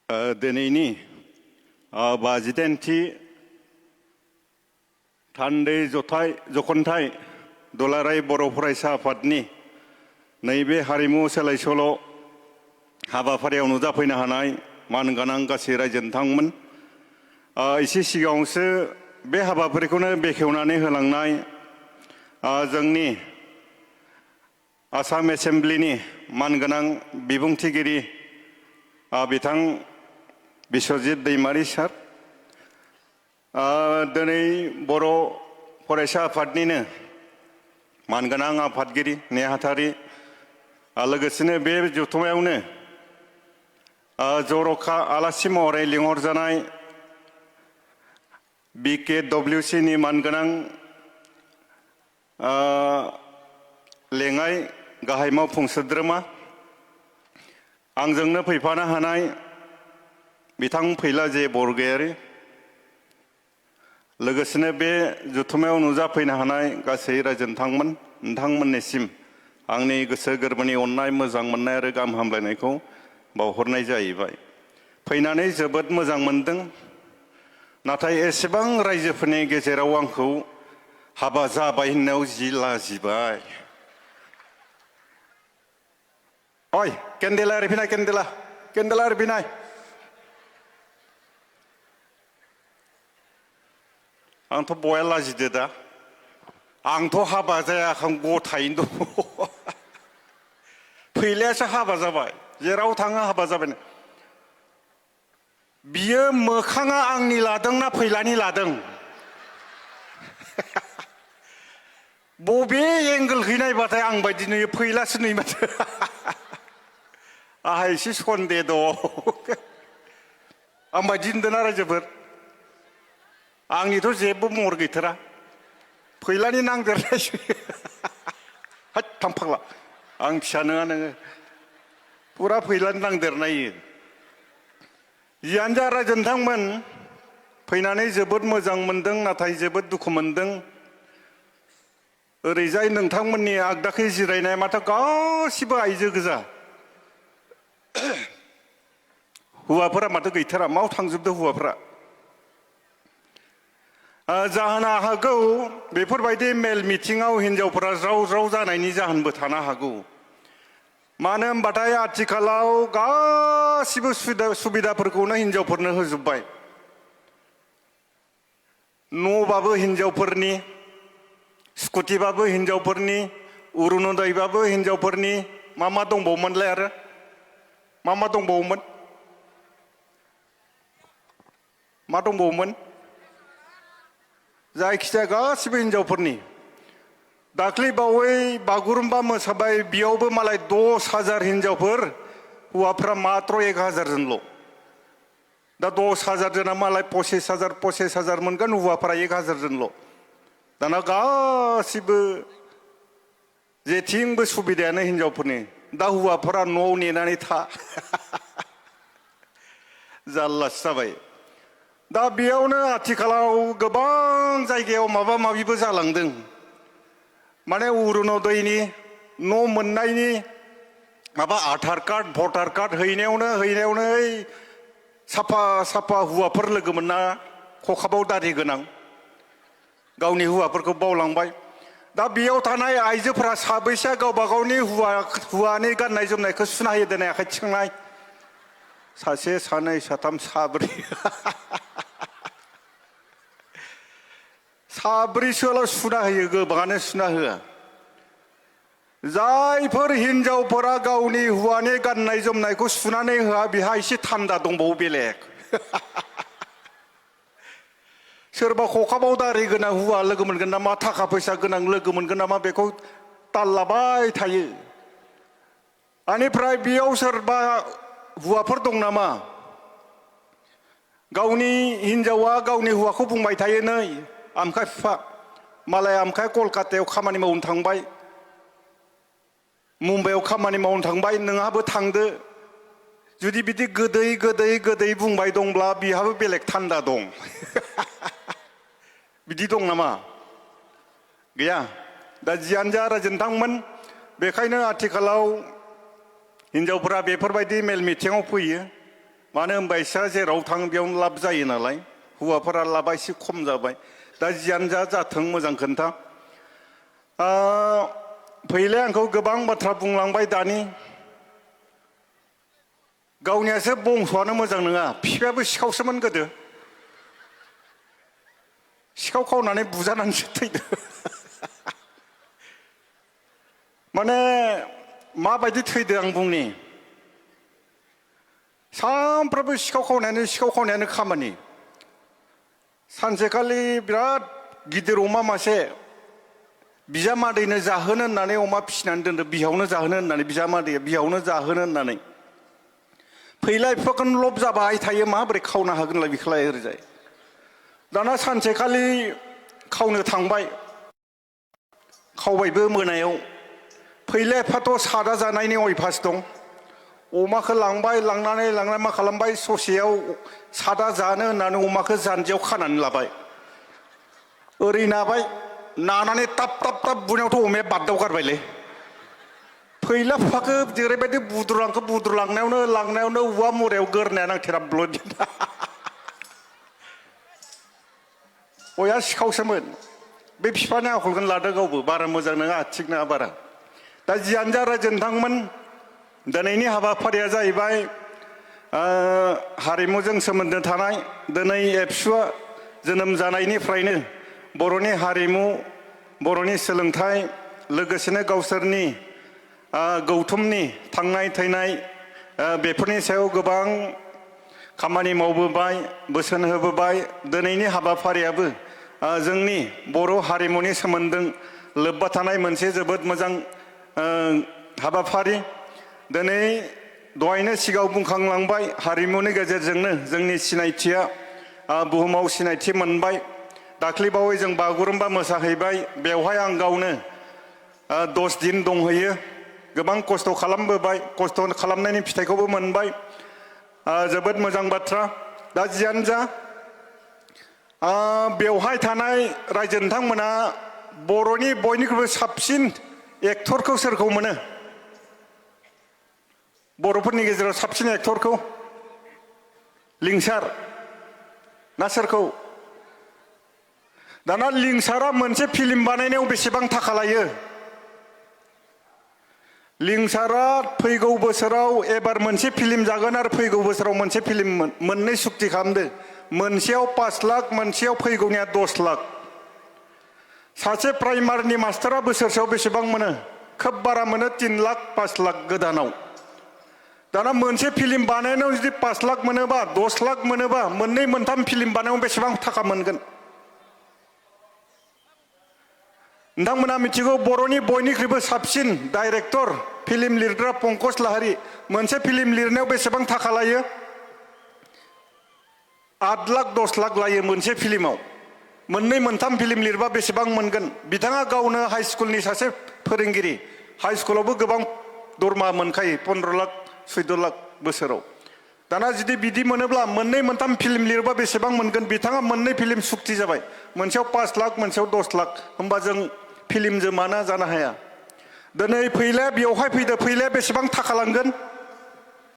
दिनैनि 52थि थान्दै जखनथाइ दुलाराय बर' फरायसा आफादनि नैबे हारिमु सोलाय सोल' हाबाफारियाव नुजाफैनो हानाय मानगोनां गासै रायजो नोंथांमोन, एसे सिगाङावसो बे हाबाफारिखौनो बेखेवनानै होलांनाय जोंनि आसाम एसेम्ब्लिनि मानगोनां बिबुंथिगिरि बिथां बिश्वजित दैमारि सार, दिनै बर' फरायसा आफादनिनो मानगोनां आफादगिरि नेहाथारि, लोगोसेनो बे जथुम्मायावनो जर'खा आलासि महरै लिंहरजानाय BKWCनि मानगोनां लेङाइ गाहाय मावफुं सोद्रोमा, आंजोंनो फैफानो हानाय बिथां फैला जे बरगयारी, लोगोसेनो बे जथुम्मायाव नुजाफैनो हानाय गासै रायजो नोंथांमोननिसिम आंनि गोसो गोरबोनि अननाय, मोजां मोननाय आरो गाहाम हामलायनायखौ बावहरनाय जाहैबाय। फैनानै जोबोद मोजां मोनदों, नाथाय एसेबां रायजोफोरनि गेजेराव आंखौ हाबा जाबाय होननायाव जि लाजिबाय। ओइ केन्देला ओरै फैनाय, केन्देला ओरै फैनाय। आंथ' बया लाजिदो दा, आंथ' हाबा जायाखै, आं गथायैनो दङ। फैलायासो हाबा जाबाय, जेराव थाङो हाबा जाबाय। बियो मोखाङा आंनि लादोंना फैलानि लादों? बबे एंगोलखै नायबाथाय आं बायदि नुयो, फैलासो नुयो माथो। आंहा एसे सन्देह दं। आं बायदि नुदोंना रायजोफोर? आंनिथ' जेबो महर गैथारा, फैलानि नांदेरनायसो। होद थां फाग्ला, आं फिसा नङा नोङो, फुरा फैलानि नांदेरनाय। जियानो जा रायजो नोंथांमोन, फैनानै जोबोद मोजां मोनदों, नाथाय जोबोद दुखु मोनदों। ओरैजाय नोंथांमोननि आगदाखै जिरायनाय माथो गासिबो आइजो गोजा। हौवाफोरा माथो गैथारा, माव थांजोबदो हौवाफोरा? जाहोनो हागौ बेफोरबायदि मेल मिथिङाव हिनजावफोरा ज्राव ज्राव जानायनि जाहोनबो थानो हागौ। मानो होनबाथाय आथिखालाव गासिबो सुबिदाफोरखौनो हिनजावफोरनो होजोब्बाय। न'बाबो हिनजावफोरनि, स्कुटिबाबो हिनजावफोरनि, अरुनदयबाबो हिनजावफोरनि, मा दंबावोमोनलाय आरो मा दंबावोमोन? मा दंबावोमोन? जायखिजाया गासिबो हिनजावफोरनि। दाख्लै बावै बागुरुम्बा मोसाबाय, बेयावबो मालाय 10,000 हिनजावफोर, हौवाफ्रा मात्र 1,000 जनल'। दा 10,000 जना मालाय 25,000 मोनगोन, हौवाफ्रा 1,000 जनल'। दाना गासिबो जेथिंबो सुबिदायानो हिनजावफोरनि। दा हौवाफोरा न'आव नेनानै था। जारलासो जाबाय। दा बेयावनो आथिखालाव गोबां जायगायाव माबा माबिबो जालांदों। माने अरुनदयनि न' मोननायनि माबा आधार कार्ड, भटार कार्ड हैनायावनो साफा हौवाफोर लोगो मोनना, खखाबाव दारि गोनां, गावनि हौवाफोरखौ बावलांबाय। दा बेयाव थानाय आइजोफोरा साबैसेया गावबा गावनि हौवानि गाननाय जोमनायखौ सुना होयो दिनै आखाइ थिखांनाय? सासे, सानै, साथाम, साब्रै। साब्रैसोल' सुना होयो, गोबाङानो सुना होआ। जायफोर हिनजावफोरा गावनि हौवानि गाननाय जोमनायखौ सुनानै होआ, बेहा एसे थान्दा दंबावो बेलेग। सोरबा खखाबाव दारि गोनां हौवा लोगो मोनगोन नामा, थाखा फैसा गोनां लोगो मोनगोन नामा, बेखौ ताल्लाबाय थायो। बेनिफ्राय बेयाव सोरबा हौवाफोर दं नामा? गावनि हिनजावा गावनि हौवाखौ बुंबाय थायो, नै आमखाय बिफा, मालाय आमखाय कलकातायाव खामानि मावनो थांबाय, मुम्बाइआव खामानि मावनो थांबाय, नोंहाबो थांदो। जुदि बिदि गोदै बुंबाय दंब्ला बिहाबो बेलेग थान्दा दं। बिदि दं नामा? गैया। दा जियानो जा रायजो नोंथांमोन, बेखायनो आथिखालाव हिनजावफोरा बेफोरबायदि मेल मिथिङाव फैयो, मानो होनबा इसोरा जेराव थाङो बेयावनो लाब जायो नालाय हौवाफोरा लाबा एसे खम जाबाय दा जियानो जाथों मोजां खोन्था फैलाय आंखौ गोबां बाथ्रा बुंलांबाय दानि गावनियासो बंस'आनो मोजां नङा बिफायाबो सिखावसोमोन गोदो सिखाव खावनानै बुजानानैसो थैदो माने माबायदि थैदो आं बुंनि सानफ्रोमबो सिखाव खावनायानो खामानि सानसेखालि बिराद गिदिर अमा मासे बिजामादैनो जाहोनो होननानै अमा फिसिनानै दोनदो बिहावनो जाहोनो होननानै बिजामादैया बिहावनो जाहोनो होननानै फैलाय बिफाखौनो लब जाबाय थायो माबोरै खावनो हागोनलाय बेखौलाय ओरैजाय दाना सानसेखालि खावनो थांबाय खावबायबो मोनायाव फैलाय बिफाथ' सादा जानायनि अयभास दं अमाखौ लांनानै मा खालामबाय ससेयाव सादा जानो होननानै अमाखौ जानजियाव खानानै लाबाय ओरै नाबाय नानानै ताब ताब ताब बुनायावथ' अमाया बाददाव गारबायलै फैला बिफाखौ जेरैबायदि बुद्रुलांनायावनो औवा मुरायाव गोरनाया नांथेरा ब्लद अया सिखावसोमोन बे बिफानि आखलखौनो लादो गावबो बारा मोजां नङा थिग नङा बारा दा जियानो जा रायजो नोंथांमोन दिनैनि हाबाफारिया जाहैबाय हारिमुजों सोमोन्दो थानाय दिनै एबसुआ जोनोम जानायनिफ्रायनो बर'नि हारिमु बर'नि सोलोंथाइ लोगोसेनो गावसोरनि गौथुमनि थांनाय थैनाय बेफोरनि सायाव गोबां खामानि मावबोबाय बोसोन होबोबाय दिनैनि हाबाफारियाबो जोंनि बर' हारिमुनि सोमोन्दों लोब्बा थानाय मोनसे जोबोद मोजां हाबाफारि दिनै दहायनो सिगाङाव बुंखांलांबाय हारिमुनि गेजेरजोंनो जोंनि सिनायथिया बुहुमाव सिनायथि मोनबाय दाख्लैबावै जों बागुरुम्बा मोसाहैबाय बेवहाय आं गावनो 10 दिन दंहैयो गोबां खस्थ' खालामबोबाय खस्थ' खालामनायनि फिथाइखौबो मोनबाय जोबोद मोजां बाथ्रा दा जियानो जा बेवहाय थानाय रायजो नोंथांमोना बर'नि बयनिख्रुइबो साबसिन एक्टरखौ सोरखौ मोनो बर'फोरनि गेजेराव साबसिन एक्टरखौ लिंसार ना सोरखौ दाना लिंसारा मोनसे फिल्म बानायनायाव बेसेबां थाखा लायो लिंसारा फैगौ बोसोराव एबार मोनसे फिल्म जागोन आरो फैगौ बोसोराव मोनसे फिल्म मोननै सुक्ति खालामदो मोनसेयाव 5 लाख मोनसेयाव फैगौनिया 10 लाख सासे प्राइमारिनि मास्टारा बोसोरसेयाव बेसेबां मोनो खोब बारा मोनो 3 लाख 5 लाख गोदानाव दाना मोनसे फिल्म बानायनायाव जुदि 5 लाख मोनोबा 10 लाख मोनोबा मोननै मोनथाम फिल्म बानायनायाव बेसेबां थाखा मोनगोन नोंथांमोना मिथिगौ बर'नि बयनिख्रुइबो साबसिन डाइरेक्टर फिल्म लिरग्रा पंकज लाहारी मोनसे फिल्म लिरनायाव बेसेबां थाखा लायो 8 लाख 10 लाख लायो मोनसे फिल्माव मोननै मोनथाम फिल्म लिरबा बेसेबां मोनगोन बिथाङा गावनो हाइ स्कुलनि सासे फोरोंगिरि हाइ स्कुलावबो गोबां दरमा मोनखायो 15 लाख 14 लाख बोसोराव दाना जुदि बिदि मोनोब्ला मोननै मोनथाम फिल्म लिरबा बेसेबां मोनगोन बिथाङा मोननै फिल्म सुक्ति जाबाय मोनसेयाव 5 लाख मोनसेयाव 10 लाख होमबा जों फिल्मजों मानो जानो हाया दिनै फैलाया बेवहाय फैदो फैलाया बेसेबां थाखा लांगोन